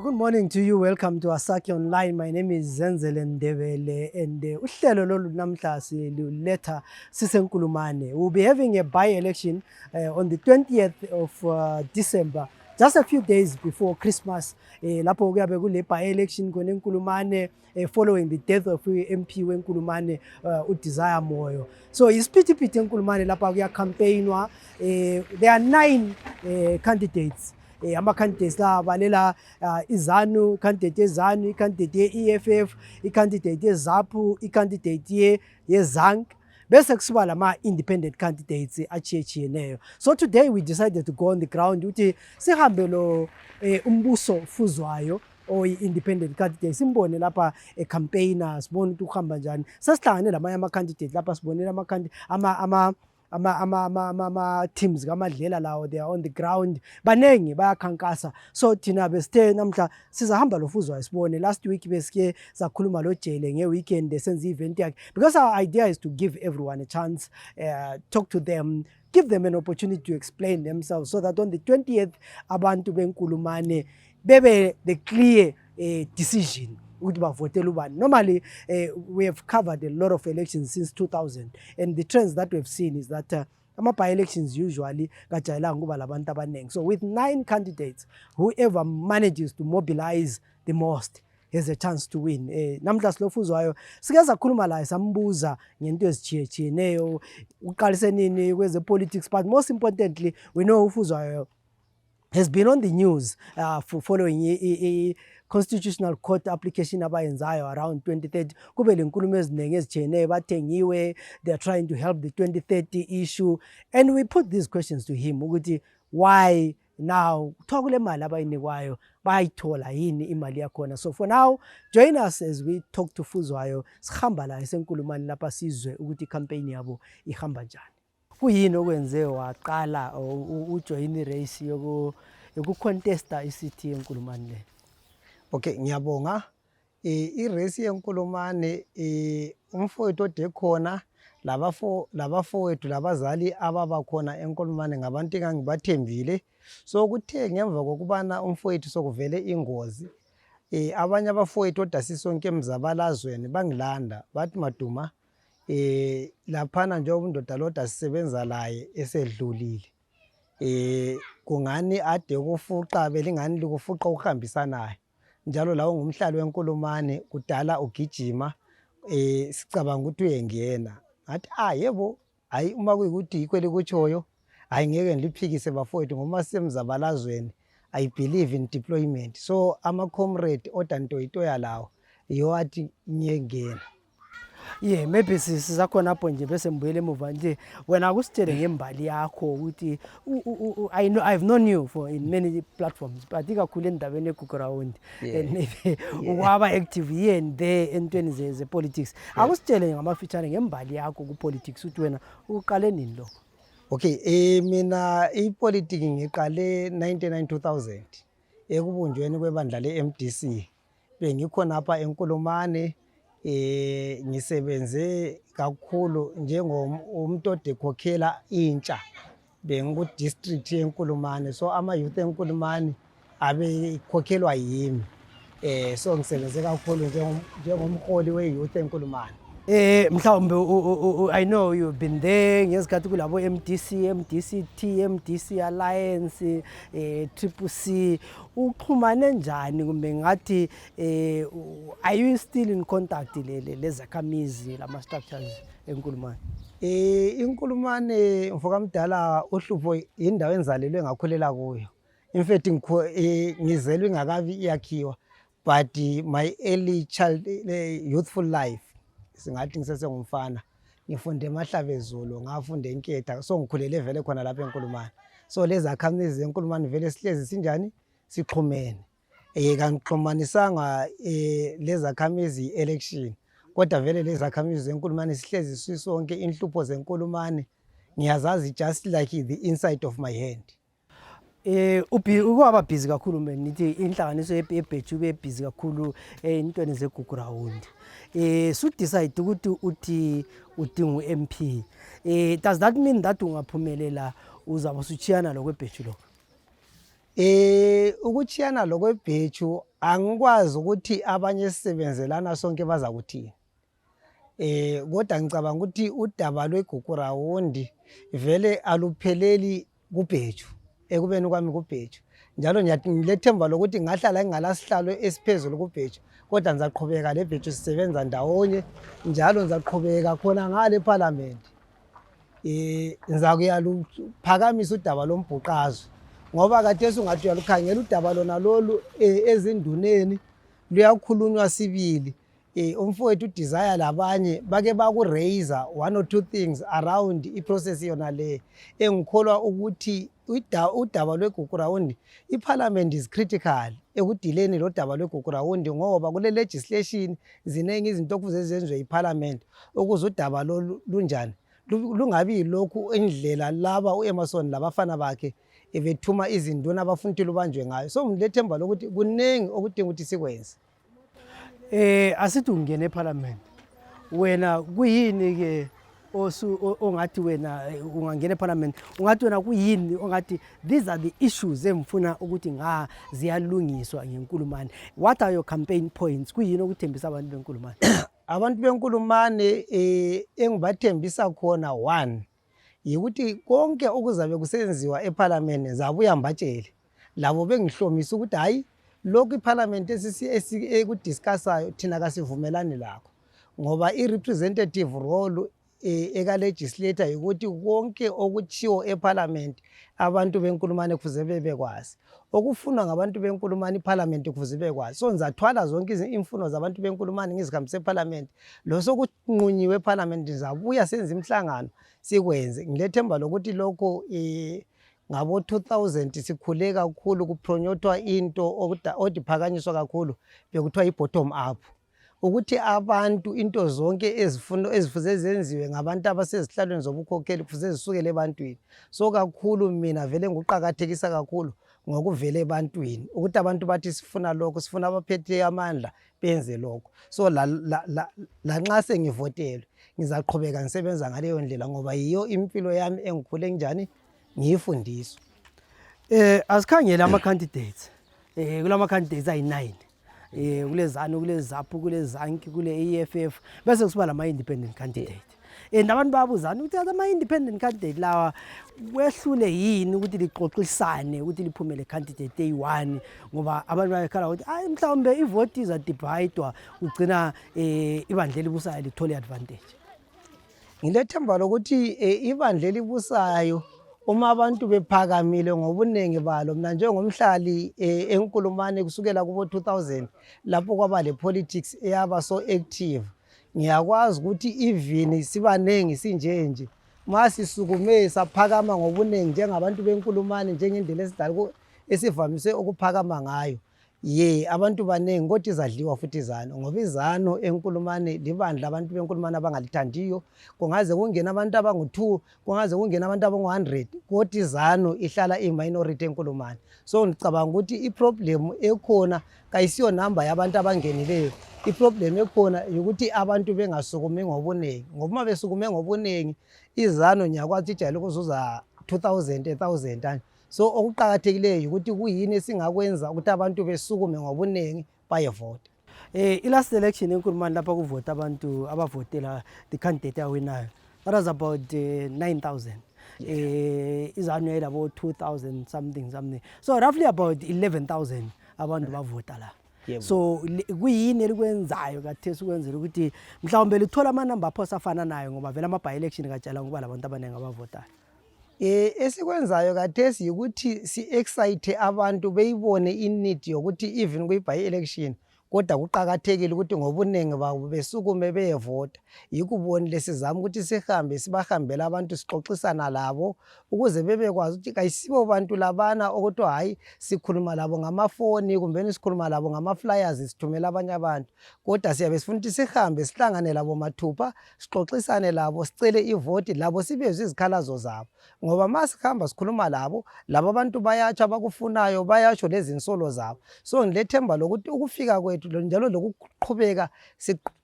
Good morning to you. Welcome to Asaki Online. My name is Zenzele Ndebele and uhlelo lolu namhla siluletha sisenkulumane. We'll be having a by-election on the 20th of December, just a few days before Christmas. Lapho kuyabe kule by-election kone Nkulumane following the death of MP weNkulumane uDesire Moyo. So isiphithiphithi eNkulumane lapha kuya campaignwa. There are 9 candidates. Ama-candidates la balela iZANU, candidate yeZANU, i-candidate ye-EFF, i-candidate yeZAPU, i-candidate yeZANC, bese kusuba lama-independent candidates achiyechiyene. So today we decided to go on the ground ukuthi sihambe lo umbuso fuzwayo or independent candidates simbone lapha campaigner sibone ukuthi uhamba njani. Sasihlangane lamanye ama-candidate lapha sibonela ama teams kaMadlela lawo, they are on the ground banengi bayakhankasa. So thina besithe namhla sizahamba lo fuzwayo sibone. Last week besike sakhuluma lo Jele nge-weekend senze event yakhe, because our idea is to give everyone a chance, talk to them, give them an opportunity to explain themselves, so that on the 20th abantu beNkulumane bebe the clear decision. Normally, we have covered a lot of elections since 2000, and the trends that we've seen is that by-elections usually so with 9 candidates, whoever manages to mobilize the most has a chance to win. Namhla silofuzwayo sike sakhuluma la sambuza ngento ezitshiyechiyeneyo uqalise nini kweze politics, but most importantly we know ufuzwayo has been on the news for following a constitutional court application abayenzayo around 2030. Kube lenkulumo ezinenge ezitshiyeneyo bathengiwe, they are trying to help the 2030 issue, and we put these questions to him ukuthi why now kuthiwa kule mali abayinikwayo bayayithola yini imali yakhona. So for now, join us as we talk to Fuzwayo sihamba la esenkulumane lapha sizwe ukuthi campaign yabo ihamba njani. Kuyini okwenze waqala ujoin irace yokucontesta isithi eNkulumane le? Okay, ngiyabonga. Irace yeNkulumane umfowethu ode khona labafowethu labazali ababakhona eNkulumane ngabantu engangibathembile. So kuthe ngemva kokubana umfowethu sokuvele ingozi, abanye abafowethu oda sisonke emzabalazweni bangilanda bathi Maduma laphana nje ubundoda loda sisebenza laye esedlulile, kungani ade ukufuqa belingani likufuqa ukuhambisanayo njalo lawo ngumhlalo weNkulumane kudala ugijima, sicabanga ukuthi uyengena. Ngathi yebo, hayi uma kuyikuthi ikweli kutshoyo hayi ngeke ngiliphikise bafowethu ngoba semzabalazweni I believe in deployment. So ama comrade oda ntoyitoya lawo yiyo athi ngiyengena. Yeah, maybe sizakhona apho nje bese mbuyele emuva nje wena kusitshele ngembali yakho ukuthi I know I've known you for in many platforms, but ikakhulu endabeni eGugurawundi and maybe ukwaba active here and there entweni ze politics. Akusitshele ngamafitshane ngembali yakho ku politics ukuthi wena uqale nini lo? Okay, mina ipolitiki ngiqale 1999-2000 ekubunjweni kwebandla leMDC. Bengikhona apha eNkulumane, ngisebenze kakhulu njengomuntu odekhokhela intsha bengu district yeNkulumane. So ama youth eNkulumane abekhokhelwa yimi. So ngisebenze kakhulu njengomholi we-youth eNkulumane. Mhlawumbe I know you've been there ngezikhathi kulabo MDC-T, MDC Alliance, Triple C. Uxhumane njani kumbe ngathi are you still in contact lezakhamizi lama structures eNkulumane? iNkulumane mfokamdala uhlupho indawo enzalelwe ngakhulela kuyo. In fact ngizelwe ingakabi iyakhiwa, but my early child youthful life singathi ngisesengumfana ngifunde eMahlabezulu, ngafunda eNketha, so ngikhulele vele khona lapha eNkulumane. So lezakhamizi eNkulumane vele sihlezi sinjani sixhumene. Kanixhumanisanga lezakhamizi election, kodwa vele lezakhamizi eNkulumane sihlezi sisonke inhlupho zeNkulumane ngiyazazi just like the inside of my hand. Ukwaba busy kakhulu man, nithi inhlanganiso yebheju ube busy kakhulu entweni zeGugurawundi. So decide ukuthi udinga uMP. Does that mean that ungaphumelela uzabe usuchiyana lokwebheju lo? Ukuchiyana lokwebheju angikwazi ukuthi abanye sisebenzelana sonke bazakuthini. Kodwa ngicabanga ukuthi udaba lwegugu rawundi vele alupheleli kubheju, ekubeni kwami kubheju. Njalo ngilethemba lokuthi ngahlala ngingalasihlalo esiphezulu kubheju, kodwa ngizaqhubeka lebheju sisebenza ndawonye, njalo ngizaqhubeka khona ngale eParliament. Ngizakuya luphakamisa udaba lombhuqazwe, ngoba khathesi ungathi uyalukhangela udaba lona lolu ezinduneni luyakhulunywa sibili. Umfowethu uDesire labanye bake baku-raiser one or two things around iprocess yona le. Engikholwa ukuthi udaba lwegugu rawundi, iParliament is critical ekudileni lo daba lwegugu rawundi, ngoba kule legislation ziningi izinto okufuze zenziwe iParliament ukuze udaba lunjani lungabi yilokhu indlela laba uEmmerson labafana bakhe bethuma izinduna abafuna ukuthi lubanjwe ngayo. So ngilethemba lokuthi kuningi okudinga ukuthi sikwenze. Asithi ungene eParliament, wena kuyini ke ongathi wena ungangena eParliament, ungathi wena kuyini ongathi these are the issues emfuna ukuthi ziyalungiswa ngeNkulumane? What are your campaign points? Kuyini okuthembisa abantu beNkulumane? Abantu beNkulumane engibathembisa khona, one, yikuthi konke okuzabe kusenziwa eParliament zabuya mbatshele labo bengihlomisa ukuthi hayi lokhu iParliament ekudiscussayo thina kasivumelani lakho, ngoba i-representative role eka-legislator yikuthi konke okuchiwo eParliament abantu beNkulumane kufuze bebekwazi, okufunwa ngabantu beNkulumane iParliament kufuze bekwazi. So ngizathwala zonke imfuno zabantu beNkulumane ngizihambise eParliament, lo sokunqunyiwe eParliament ngizabuya senze imihlangano sikwenze. Ngilethemba lokuthi lokho ngabo 2000 sikhule kakhulu kupronyotwa into odiphakanyiswa kakhulu bekuthiwa i-bottom up, ukuthi abantu into zonke ezifuze zenziwe ngabantu abasezihlalweni zobukhokheli kufuze zisukele ebantwini. So kakhulu mina vele nguqakathekisa kakhulu ngokuvele ebantwini, ukuthi abantu bathi sifuna lokho, sifuna abaphethe amandla benze lokho. So lanxa sengivotelwe ngizaqhubeka ngisebenza ngaleyo ndlela, ngoba yiyo impilo yami engikhule njani ngiyifundiswa. Asikhangela ama-candidates, kulama candidates ayi-9, kule ZANU, kule ZAPU, kule ZANKI, kule EFF, bese kusiba lama-independent candidate. And abantu bayabuzana ukuthi ama-independent candidate lawa wehlule yini ukuthi lixoxisane ukuthi liphumele candidate eyi-1, ngoba abantu bayakhala ukuthi hayi mhlawumbe ivoti izadivayidwa ugcina ibandla elibusayo lithole advantage. Ngilethemba lokuthi ibandla elibusayo uma abantu bephakamile ngobunengi balo, mina njengomhlali eNkulumane kusukela kubo 2000 lapho kwaba le politics eyaba so active, ngiyakwazi ukuthi even sibanengi sinjenje masisukume saphakama ngobunengi njengabantu beNkulumane, njengendlela esidala esivamise ukuphakama ngayo. Abantu banengi kodwa izadliwa futhi izano, ngoba izano eNkulumane libandla abantu beNkulumane abangalithandiyo. Kungaze kungena abantu abangu-2, kungaze kungena abantu abangu-100, kodwa izano ihlala i-minority eNkulumane. So ngicabanga ukuthi iproblem ekhona kayisiyo namba yabantu abangenileyo, iproblem ekhona ukuthi abantu bengasukumi ngobunengi, ngoba uma besukume ngobunengi izano ngiyakwazi ijayele ukuzuza 2000, 1000. So okuqakathekileyo ukuthi kuyini esingakwenza ukuthi abantu besukume ngobunengi bayevota. I-last election eNkulumane lapha kuvota abantu abavotela the candidate awinayo, that was about 9,000. Izanu yayilabo 2,000 something. So roughly about 11,000 abantu bavota la. So kuyini elikwenzayo kathesi ukwenzela ukuthi mhlawumbe lithola amanamba apho afana nayo, ngoba vele ama-by-election kajala ngoba labantu abaningi abavotayo? Esikwenzayo kathesi ukuthi si-excite abantu beyibone i-need yokuthi even kwi-by-election kodwa kuqakathekile ukuthi ngobunengi babo besukume beyevota. Yikubonile sizama ukuthi sihambe sibahambela abantu sixoxisana labo ukuze bebekwazi ukuthi kayisibo bantu labana okuthiwa hayi sikhuluma labo ngamafoni kumbe sikhuluma labo ngama-flyers sithumela abanye abantu, kodwa siyabe sifuna ukuthi sihambe sihlangane labo mathupha sixoxisane labo sicele ivoti labo sibezwe izikhalazo zabo, ngoba masihamba sikhuluma labo abantu bayatsho abakufunayo, bayasho lezi insolo zabo. So ngilethemba lokuthi ukufika kwethu njalo lokuqhubeka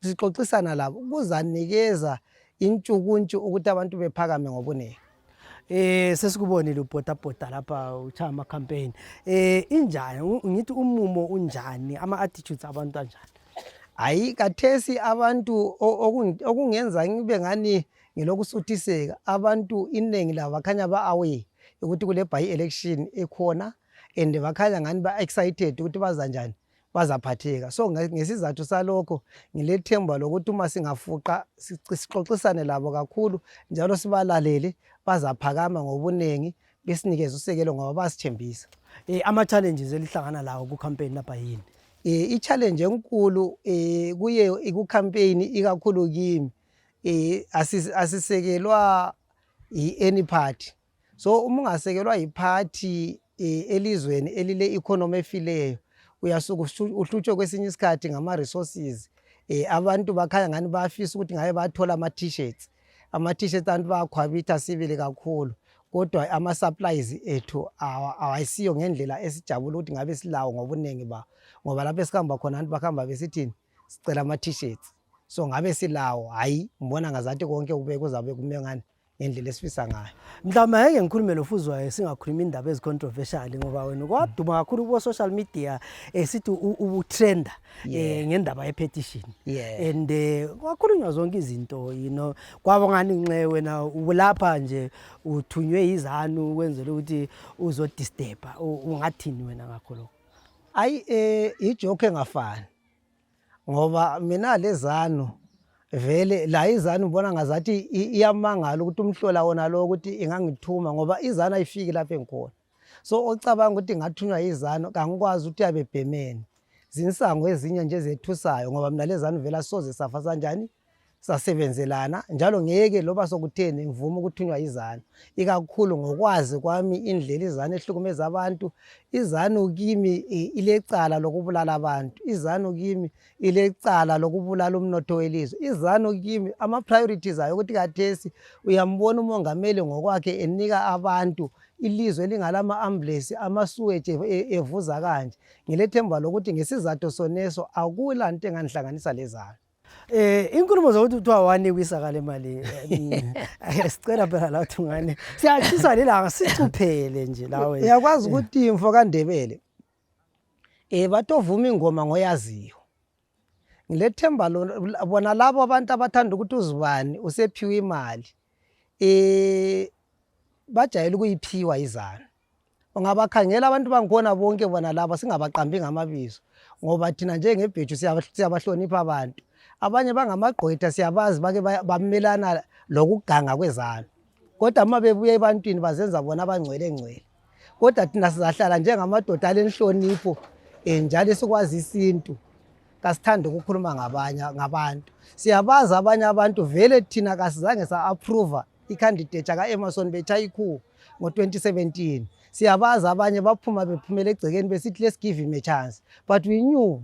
sixoxisana labo kuzanikeza intshukuntshu ukuthi abantu bephakame ngobunengi. Sesikubonile ubhotabhoda lapha uchaya ama campaign. Injani ngithi umumo unjani, ama attitudes abantu kanjani? Hayi kathesi abantu okungenza ngibe ngani ngilokusuthiseka, abantu iningi labo bakhanya ba-aware ukuthi kule by election ekhona and bakhanya ngani ba-excited ukuthi baza njani, bazaphatheka. So ngesizathu salokho ngilethemba lokuthi uma singafuqa sixoxisane labo kakhulu njalo sibalalele, bazaphakama ngobunengi besinikeze usekelo ngoba basithembisa. Ama-challenges elihlangana lawo ku-campaign lapha yini? I-challenge enkulu kuye iku-campaign ikakhulu kimi asisekelwa i-any party. So uma ungasekelwa i-party elizweni elile economy efileyo, uyasuka uhlutshwe kwesinye isikhathi ngama-resources. Abantu bakhanya ngani bayafisa ukuthi ngabe bathola ama-t-shirts. Ama-t-shirts abantu bayakhwabitha sibili kakhulu, kodwa ama-supplies ethu awasiyo ngendlela esijabula ukuthi ngabe silawo ngobunengi bawo, ngoba lapho esihamba khona abantu bakhamba besithini, sicela ama-t-shirts. So ngabe silawo, hayi ngibona ngazathi konke kuzabe kume ngani ngendlela esifisa ngayo. Mhlawumbe ngeke ngikhulume loFuzwayo singakhuluma indaba ezi-controversial ngoba wena kwaduma kakhulu kubo-social media sithi ubutrenda ngendaba ye-petition. And kwakhulunywa zonke izinto, kwabo ngani nxe wena ulapha nje uthunywe izanu ukwenzela ukuthi uzodisturba, ungathini wena ngakho lokho? Hayi ijoke engafani ngoba mina lezanu vele la izanu ubona ngazathi iyamangala ukuthi umhlola wona lo ukuthi ingangithuma ngoba izanu ayifiki lapha engikhona. So ocabanga ukuthi ngathunywa izanu kangikwazi ukuthi yabebhemene, zinsango ezinye nje zethusayo ngoba mina lezanu vele asoze safa sanjani, sasebenzelana njalo ngeke loba sokutheni ngivuma ukuthunywa izanu, ikakhulu ngokwazi kwami indlela izanu ehlukumeza abantu. Izanu kimi ilecala lokubulala abantu, izanu kimi ilecala lokubulala umnotho welizwe, izanu kimi ama-priorities ayo ukuthi kathesi uyambona umongameli ngokwakhe enika abantu ilizwe elingalama-ambulance, amasuweje evuza kanje. Ngilethemba lokuthi ngesizathu soneso akula nto enganihlanganisa lezanu. Inkulumo zokuthi kuthiwa wanikwa isaka lemali, sicela phela la ukuthi ngane siyachisa lelanga sicuphele nje lawe. Uyakwazi ukuthi imfo kaNdebele batovuma ingoma ngoyaziyo. Ngilethemba bona labo abantu abathanda ukuthi uzibani usephiwe imali bajayele ukuyiphiwa izanu. Ungabakhangela abantu bangikhona bonke bona laba singabaqambi ngamabizo ngoba thina njengebheju siyabahlonipha abantu. Abanye bangamagqwetha siyabazi bake bamelana lokuganga kwezanu, kodwa uma bebuya ebantwini bazenza bona abangcwele. Kodwa thina sizahlala njengamadoda alenhlonipho njalo sikwazi isintu, kasithanda ukukhuluma ngabantu. Siyabazi abanye abantu vele thina kasizange sa-approve i-candidate ka-Emmerson betshaya ikhuwa ngo-2017. Siyabazi abanye bephumela egcekeni besithi let's give him a chance, but we knew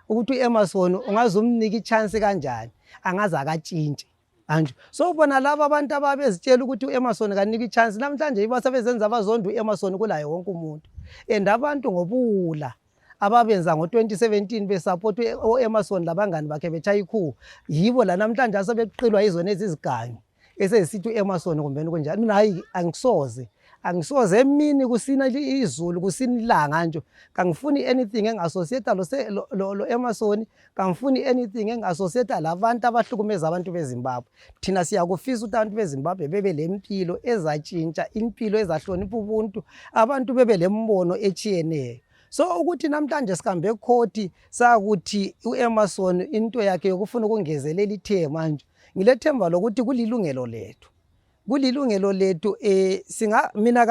ukuthi u-Emmerson ungazumnika i-chance kanjani, angaze akatshintshe manje. So bona laba abantu ababezitshela ukuthi u-Emmerson kanika i-chance namhlanje ibasebenza abazonda u-Emmerson kulaye wonke umuntu. And abantu ngobuwula ababenza ngo-2017 besupport u-Emmerson labangani bakhe betshaya ikhuwa, yibo la namhlanje asebeqilwa yizona ezizigangi esezisithi u-Emmerson kumbeni kunjani. Mina hayi angisoze emini kusina izulu kusina ilanga nje, kangifuni anything engasociate lo Emmerson, kangifuni anything engasociate labantu abahlukumeza abantu beZimbabwe. Thina siyakufisa ukuthi abantu beZimbabwe bebe lempilo ezatshintsha, impilo ezahlonipha ubuntu, abantu bebe lembono echiyeneyo. So ukuthi namhlanje sihambe ecourt sakuthi u-Emmerson into yakhe yokufuna ukungezelela ithe manje, ngilethemba lokuthi kulilungelo lethu. Kulilungelo lethu mina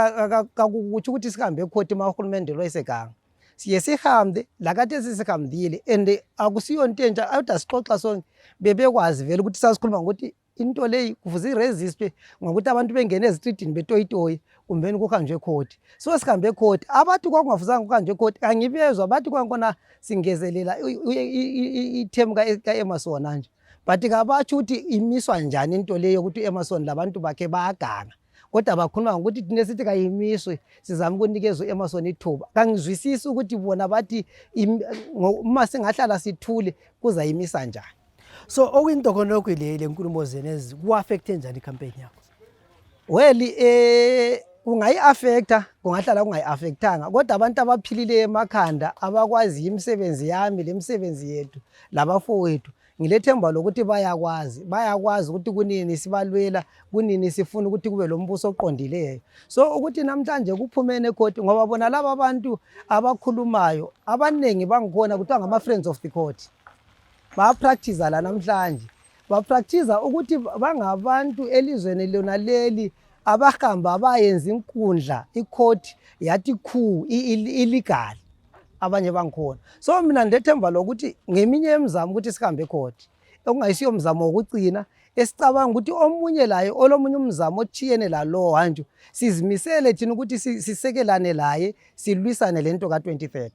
kakukuthi ukuthi sihambe ecourt mahulumende lo eseganga. Siye sihambe lakade sisihambile and akusiyo into entsha kodwa sixoxa sonke bebekwazi vele ukuthi sasikhuluma ngokuthi into leyi kufuze iresistwe ngokuthi abantu bengene ezitreetini betoyitoyi kumbeni kuhanjwe ecourt. So sihambe ecourt, abathi kwakungafuzanga kuhanjwe ecourt angibezwa bathi kwankona singezelela i-term ka-Emmerson nje. But kabatsho ukuthi imiswa njani into leyo ukuthi u-Emmerson labantu bakhe bayaganga, kodwa bakhuluma ngokuthi thina sithi kayimiswe sizama ukunikezwa u-Emmerson ithuba. Kangizwisisi ukuthi bona bathi uma singahlala sithule kuzayimisa njani. So okuyinto khonokho le nkulumo zenezi ku-affecte njani i-campaign yakho? Well kungayi-affecta, kungahlala kungayi-affectanga kodwa abantu abaphilileyo emakhanda abakwazi imisebenzi yami lemisebenzi yethu labafowethu ngilethemba lokuthi bayakwazi ukuthi kunini sibalwela, kunini sifuna ukuthi kube lombuso oqondileyo. So ukuthi namhlanje kuphumene court ngoba bona laba abantu abakhulumayo abaningi bangikhona kuthiwa ngama-friends of the court. Bayapractice la namhlanje, bapractice ukuthi bangabantu elizweni lona leli abahamba bayenza inkundla icourt yathi illegal abanye bangikhona. So mina ndethemba lokuthi ngeminye emizamo ukuthi sihambe ecourt okungayisiyo umzamo wokucina esicabanga ukuthi omunye laye olomunye umzamo othiyene lalo hanju sizimisele thina ukuthi sisekelane laye silwisane lento ka-2030.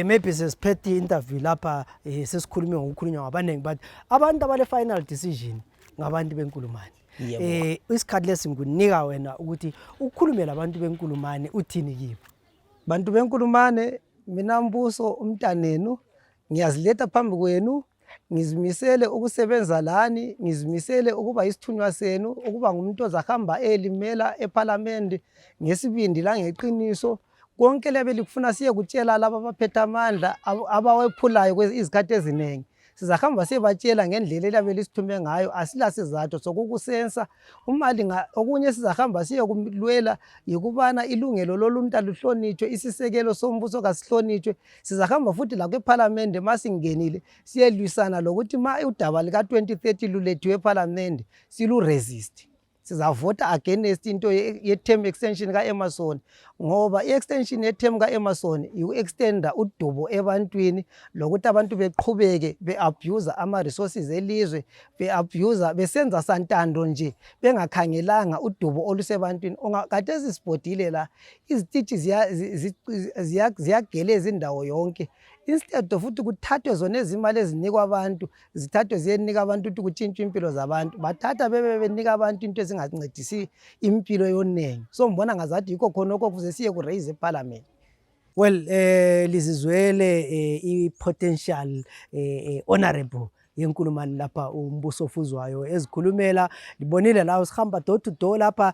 Maybe sesiphethe i-interview lapha sesikhulume ngokukhulunywa ngabanengi but abantu abale final decision ngabantu benkulumane. Isikhathi lesi ngikunika wena ukuthi ukhulume labantu benkulumane uthini kibo. Bantu benkulumane, mina Mbuso umntanenu ngiyaziletha phambi kwenu, ngizimisele ukusebenza lani, ngizimisele ukuba isithunywa senu, ukuba ngumuntu ozahamba elimela eParliament ngesibindi la ngeqiniso. Konke lebe likufuna siye kutshela laba abaphethe amandla abawephulayo izikhathi eziningi. Sizahamba siyebatshela ngendlela elabe lisithume ngayo, asila sizathu sokukusensa. Okunye sizahamba siye kulwela yikubana ilungelo loluntu aluhlonitshwe, isisekelo sombuso kasihlonitshwe. Sizahamba futhi la kweParliament masingenile siyelwisana lokuthi udaba lika-2030 lulethiwe eParliament silu-resist. Sizavota against into ye-term extension ka-Emmerson ngoba i-extension ye-term ka-Emmerson iku-extenda udubo ebantwini lokuthi abantu beqhubeke be-abuse ama-resources elizwe, be-abuse besenza santando nje bengakhangelanga udubo olusebantwini. Khathesi sibhodile la izitishi ziyageleza indawo yonke. Instead of ukuthi kuthathwe zona ezimali ezinikwa abantu zithathwe ziyenika abantu ukuthi kutshintshwe impilo zabantu, bathatha benika abantu into ezingancedisi impilo yonengi. So ngibona ngazathi yikho khonokho kuze siye ku-raise eParliament. Well, lizizwele i-potential honorable yenkulumani lapha uMbuso Ofuzwayo ezikhulumela. Libonile la sihamba door to door lapha.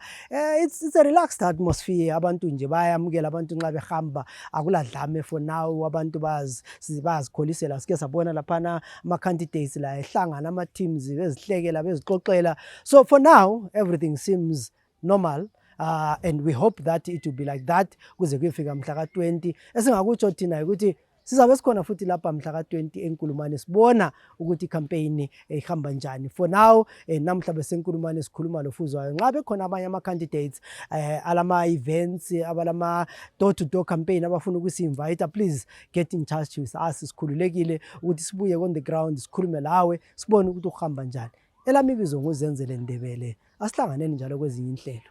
It's a relaxed atmosphere. Abantu nje bayamukela abantu nxa behamba, akuladlame for now. Abantu bazikholisela sike sabona lapha ama candidates la ehlangana ama teams bezihlekela bezixoxela. So for now everything seems normal. And we hope that it will be like that kuze kuyefika mhla ka-20. Esingakutsho thina ukuthi sizabe sikhona futhi lapha mhla ka-20 enkulumane sibona ukuthi i-campaign ihamba njani. For now namhla besenkulumane sikhuluma loFuzwayo nxa bekhona abanye ama-candidates alama events abalama door to door campaign abafuna ukusi-invite, please get in touch with us. Sikhululekile ukuthi sibuye on the ground sikhulume lawe sibone ukuthi uhamba njani. Elami ibizo nguZenzele Ndebele, asihlanganeni njalo kwezinye inhlelo.